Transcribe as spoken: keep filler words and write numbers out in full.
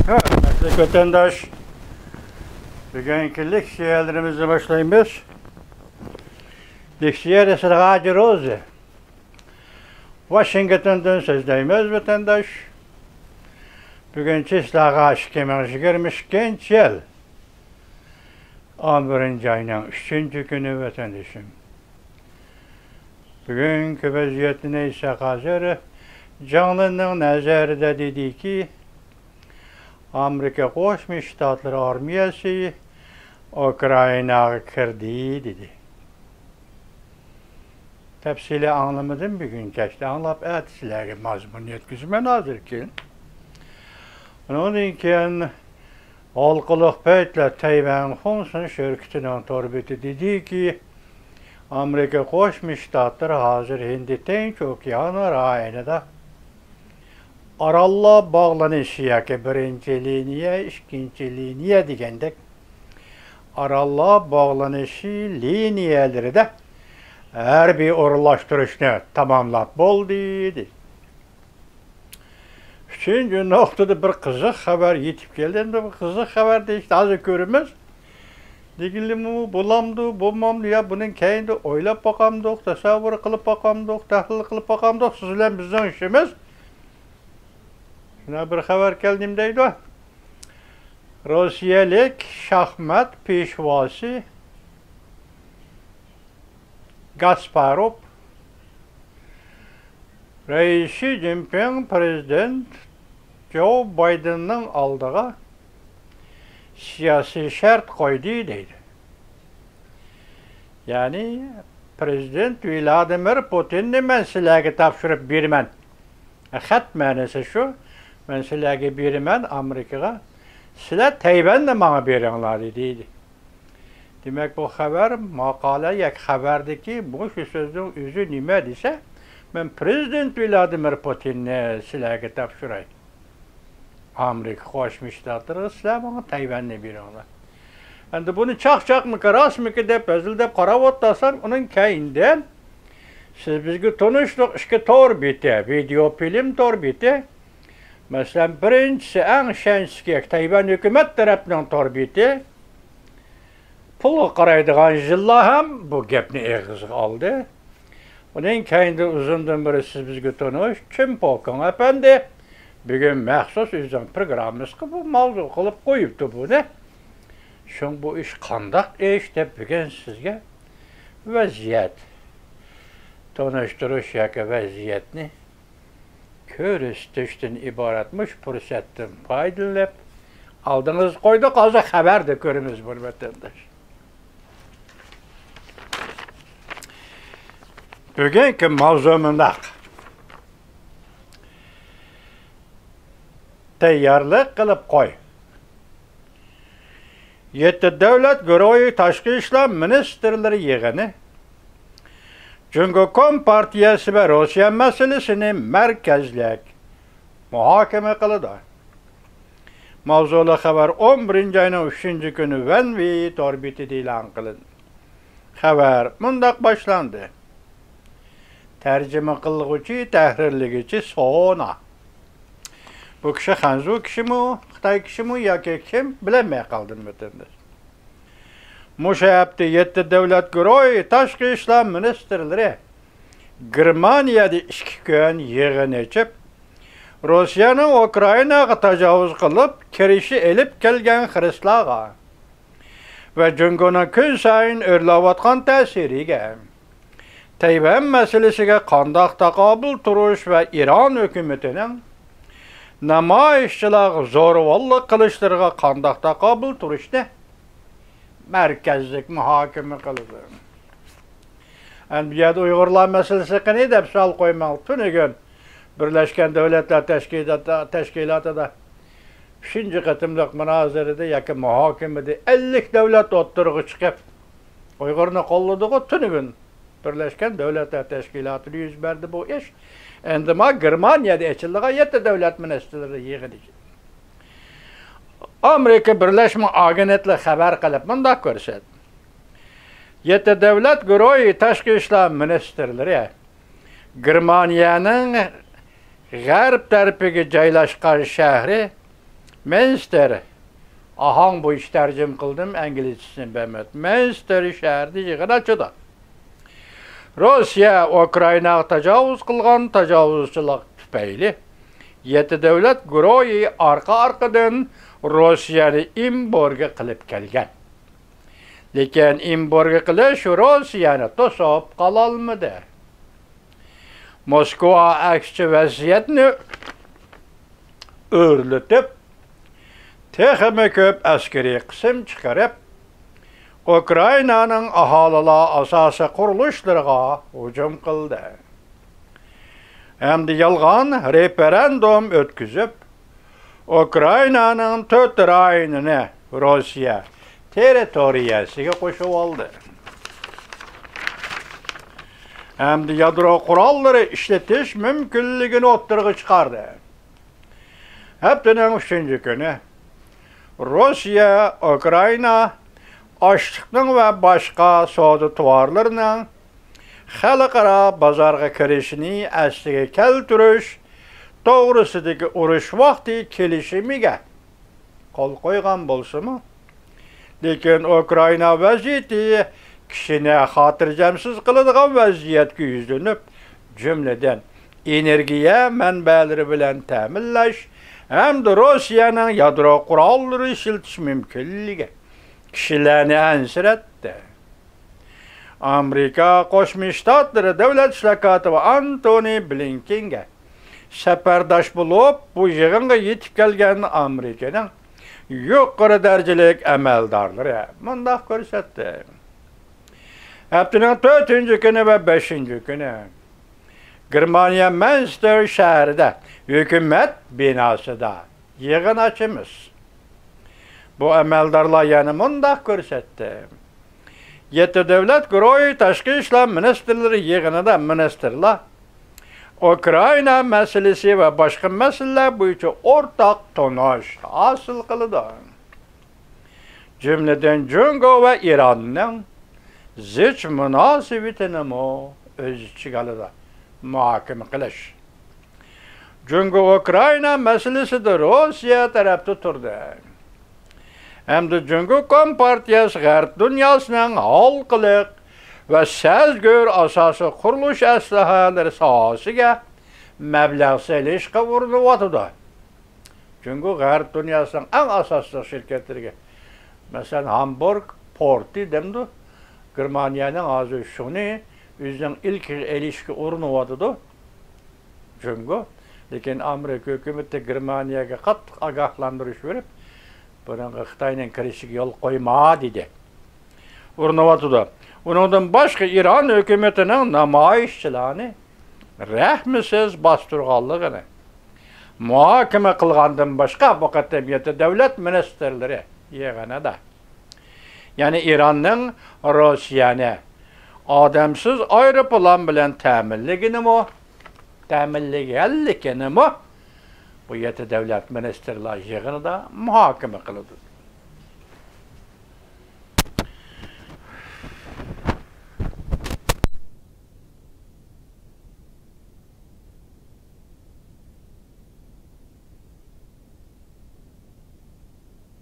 ھۆرمەتلىك ۋەتەنداش، بۈگۈنكى لېكسىيەلىرىمىزنى باشلايمىز. لېكسىيە رەسىل ھاجى روزى. ۋاشىنگتوندىن سۆزلەيمىز، ۋەتەنداش. بۈگۈن چىسلاغا ئىككى مىڭ يىگىرمە ئىككىنچى يىل، ئون بىرىنچى ئاينىڭ ئۈچىنچى كۈنى، ۋەتەندىشىم. بۈگۈنكى ۋەزىيەتنى ئېيتساق ھازىر، جاڭلىنىڭ نەزەرىدە دېدىكى، ئامېرىكا قوشما شتاتلىرى ئارمىيەسى ئۇكرائىناغا كىردى، دېدى. تەپسىلىي ئاڭلىمىدىم بۈگۈن كەچتە، ئاڭلاپ ئەتە سىلەرگە مەزمۇن يەتكۈزىمەن ھازىر كېيىن. ئۇنىڭدىن كېيىن ھالقىلىق پەيتلەر تەيۋەن خۇڭسىن شىركىتىنىڭ تور بېتى دېدىكى، ئامېرىكا قوشما شتاتلىرى ھازىر ھىندى تىنچ ئوكيان رايونىدا ئاراللار باغلىنىشى ياكى بىرىنچى لىنىيە، ئىككىنچى لىنىيە دېگەندەك ئاراللار باغلىنىشى لىنىيەلىرىدە ھەربىي ئورۇنلاشتۇرۇشنى تاماملاپ بولدى، دېدى. ئۈچىنچى نۇقتىدا بىر قىزىق خەۋەر يېتىپ كەلدى. ئەمدى بۇ قىزىق خەۋەر دېيىشنى ھازىر كۆرىمىز. دېگىلىمۇ بولامدۇ، بولمامدۇ، يا بۇنىڭ كەينىدە ئويلاپ باقامدۇق، تەسەۋۋۇر قىلىپ باقامدۇق، تەھلىل قىلىپ باقامدۇق، سىز بىلەن بىزنىڭ ئىشىمىز. شۇنداق بىر خەۋەر كەلدى، نېمە دەيدۇ؟ روسىيەلىك شاھمات پېشۋاسى گاسپاروف رەئىس شى جىنپىڭ پىرېزىدېنت جو بايدېننىڭ ئالدىغا سىياسىي شەرت قويدى، دەيدۇ. يەنى، پىرېزىدېنت ۋلادىمىر پۇتىننى مەن سىلەرگە تاپشۇرۇپ بېرىمەن. خەت مەنىسى شۇ، مەن سىلەرگە بېرىمەن ئامېرىكىغا، سىلەر تەيۋەننى ماڭا بېرىڭلار، دېدى. دېمەك، بۇ خەۋەر، ماقالە ياكى خەۋەردىكى مۇشۇ سۆزنىڭ ئۆزى نېمە دېسە، مەن پىرېزىدېنت ۋلادىمىر پۇتىننى سىلەرگە تاپشۇراي. ئامېرىكا قوشما شتاتلىرىغا سىلەر ماڭا تەيۋەننى بېرىڭلار. ئەمدى بۇنى چاقچاقمىكى، راستمىكى دەپ ھەزىلدەپ قاراۋاتسام، ئۇنىڭ كەينىدىن سىز بىزگە تونۇشلۇق ئىككى تور بېتى، ۋىدېئو فىلىم تور بېتى. مەسىلەن، بىرىنچىسى ئەڭ ئىشەنچلىكى تەيۋەن ھۆكۈمەت تەرەپنىڭ تور بېتى. پۇلغا قارايدىغان يىللار ھەم بۇ گەپنى ئېغىزغا ئالدى. ئۇنىڭ كەينىدىن ئۇزۇندىن بېرى سىز بىزگە تونۇش چىن پوكىڭ ئەپەندى بۈگۈن مەخسۇس ئۆزىنىڭ پروگراممىسىغا بۇ ماۋزۇ قىلىپ قويۇپتۇ بۇنى. شۇڭا بۇ ئىش قانداق ئىش دەپ بۈگۈن سىزگە ۋەزىيەت تونۇشتۇرۇش ياكى ۋەزىيەتنى كۆرسىتىشتىن ئىبارەت مۇشۇ پۇرسەتتىن پايدىلىنىپ، ئالدىڭىزغا قويدۇق، ھازىر خەۋەردە كۆرىمىز بۇنى، ۋەتەنداش. بۈگۈنكى ماۋزۇ مۇنداق. تەييارلىق قىلىپ قوي. يەتتە دۆلەت گۇرۇھى تاشقى ئىشلار مىنىستىرلىرى يىغىنى. جۇڭگو كومپارتىيەسى ۋە روسىيە مەسىلىسىنى مەركەزلىك مۇھاكىمە قىلىدۇ. ماۋزۇلۇق خەۋەر ئون بىرىنچى ئاينىڭ ئۈچىنچى كۈنى ۋەنۋى تور بېتىدە ئېلان قىلىندى. خەۋەر مۇنداق باشلاندى. تەرجىمە قىلغۇچى، تەھرىرلىگۈچى سونا. بۇ كىشى خەنزۇ كىشىمۇ، خىتاي كىشىمۇ ياكى كىم، بىلەلمەي قالدىم، ۋەتەنداش. مۇشۇ ھەپتە يەتتە دۆلەت گۇرۇھى تاشقى ئىشلار مىنىستىرلىرى گېرمانىيەدە ئىككى كۈن يىغىن ئېچىپ، روسىيەنىڭ ئۇكرائىناغا تاجاۋۇز قىلىپ، كىرىشى ئېلىپ كەلگەن خىرىسلارغا ۋە جۇڭگونىڭ كۈنسايىن ئۆرلەۋاتقان تەسىرىگە، تەيۋەن مەسىلىسىگە قانداق تاقابىل تۇرۇش ۋە ئىران ھۆكۈمىتىنىڭ نامايىشچىلارغا زورىۋاللىق قىلىشلىرىغا قانداق تاقابىل تۇرۇشنى مەركەزلىك مۇھاكىمە قىلىدۇ. ئەمدى بۇ يەردە ئۇيغۇرلار مەسىلىسى قېنى دەپ سوئال قويماڭ. تۈنۈگۈن بىرلەشكەن دۆلەتلەر تەشكىلاتى، تەشكىلاتىدا ئۈچىنچى قېتىملىق مۇنازىرىدە ياكى مۇھاكىمىدە ئەللىك دۆلەت ئوتتۇرىغا چىقىپ، ئۇيغۇرنى قوللىدىغۇ تۈنۈگۈن. بىرلەشكەن دۆلەتلەر تەشكىلاتىدا يۈز بەردى بۇ ئىش. ئەمدى ما گېرمانىيەدە ئېچىلىدىغان يەتتە دۆلەت مىنىستىرلىرى يىغىنى. ئامېرىكا بىرلەشمە ئاگېنتلىقى خەۋەر قىلىپ مۇنداق كۆرسەتتى. يەتتە دۆلەت گۇرۇھى تاشقى ئىشلار مىنىستىرلىرى گېرمانىيەنىڭ غەرب تەرىپىگە جايلاشقان شەھىرى مەنستېر، ئاھاڭ بويىچە تەرجىمە قىلدىم، ئىنگلىزچىسىنى بەرمەپتۇ. مەنستېر شەھىرىدە يىغىن ئاچىدۇ. روسىيە ئۇكرائىناغا تاجاۋۇز قىلغان تاجاۋۇزچىلىق تۈپەيلى يەتتە دۆلەت گۇرۇھى ئارقا-ئارقىدىن روسىيەنى ئېمبارگو قىلىپ كەلگەن. لېكىن ئېمبارگو قىلىش روسىيەنى توسۇپ قالالمىدى. موسكۋا ئەكسىچە ۋەزىيەتنى ئۆرلىتىپ، تېخىمۇ كۆپ ئەسكىرىي قىسىم چىقىرىپ، ئۇكرائىنانىڭ ئاھالىلەر ئاساسىي قۇرۇلۇشلىرىغا ھۇجۇم قىلدى. ھەمدە يالغان رېفېرېندۇم ئۆتكۈزۈپ، ئۇكرائىنانىڭ تۆت رايونىنى روسىيە تېررىتورىيەسىگە قوشۇۋالدى. ھەمدە يادرو قوراللىرى ئىشلىتىش مۇمكىنلىكىنى ئوتتۇرىغا چىقاردى. ھەپتىنىڭ ئۈچىنچى كۈنى روسىيە ئۇكرائىنا ئاشلىقنىڭ ۋە باشقا سودا تاۋارلىرىنىڭ خەلقئارا بازارغا كىرىشىنى ئەسلىگە كەلتۈرۈش توغرىسىدىكى ئۇرۇش ۋاقتى كېلىشىمىگە قول قويغان بولسىمۇ، لېكىن ئۇكرائىنا ۋەزىيىتى كىشىنى خاتىرجەمسىز قىلىدىغان ۋەزىيەتكە يۈزلىنىپ، جۈملىدىن، ئېنېرگىيە مەنبەلىرى بىلەن تەمىنلەش ھەمدە روسىيەنىڭ يادرو قوراللىرى ئىشلىتىش مۇمكىنلىكى كىشىلەرنى ئەنسىرەتتى. ئامېرىكا قوشما شتاتلىرى دۆلەت ئىشلار كاتىپى ئانتونى بلىنكېنگە سەپەرداش بولۇپ، بۇ يىغىنغا يېتىپ كەلگەن ئامېرىكىنىڭ يۇقىرى دەرىجىلىك ئەمەلدارلىرى مۇنداق كۆرسەتتى. ھەپتىنىڭ تۆتىنچى كۈنى ۋە بەشىنچى كۈنى گېرمانىيە مەنستېر شەھىرىدە ھۆكۈمەت بىناسىدا يىغىن ئاچىمىز. بۇ ئەمەلدارلار يەنە مۇنداق كۆرسەتتى. يەتتە دۆلەت گۇرۇھى تاشقى ئىشلار مىنىستىرلىرى يىغىنىدا مىنىستىرلار ئۇكرائىنا مەسىلىسى ۋە باشقا مەسىلىلەر بويىچە ئورتاق تونۇش ھاسىل قىلىدۇ. جۈملىدىن جۇڭگو ۋە ئىراننىڭ زىچ مۇناسىۋىتىنىمۇ ئۆز ئىچىگە ئالىدۇ. مۇھاكىمە قىلىش. جۇڭگو ئۇكرائىنا مەسىلىسىدە روسىيە تەرەپتە تۇردى. ھەمدە جۇڭگو كومپارتىيەسى غەرب دۇنياسىنىڭ ھالقىلىق ۋە سەزگۈر ئاساسىي قۇرۇلۇش ئەسلىھەلىرى ساھەسىگە مەبلەغ سېلىشقا ئۇرۇنۇۋاتىدۇ. جۇڭگو غەرب دۇنياسىنىڭ ئەڭ ئاساسلىق شىركەتلىرىگە، مەسىلەن، ھامبورگ پورتى دەمدۇ، گېرمانىيەنىڭ ھازىر شۇنى ئۆزىنىڭ ئىلكىگە ئېلىشقا ئۇرۇنۇۋاتىدۇ جۇڭگو. لېكىن ئامېرىكا ھۆكۈمىتى گېرمانىيەگە قاتتىق ئاگاھلاندۇرۇش بېرىپ، بۇنىڭغا خىتاينىڭ كىرىشىگە يول قويما، دېدى. ئۇرۇنۇۋاتىدۇ. ئۇنىڭدىن باشقا ئىران ھۆكۈمىتىنىڭ نامايىشچىلارنى رەھمىسىز باستۇرغانلىقىنى مۇھاكىمە قىلغاندىن باشقا، بۇ قېتىم يەتتە دۆلەت مىنىستىرلىرى يىغىنىدا، يەنى ئىراننىڭ روسىيەنى ئادەمسىز ئايروپىلان بىلەن تەمىنلىگىنىمۇ، تەمىنلىگەنلىكىنىمۇ بۇ يەتتە دۆلەت مىنىستىرلار يىغىنىدا مۇھاكىمە قىلىدۇ.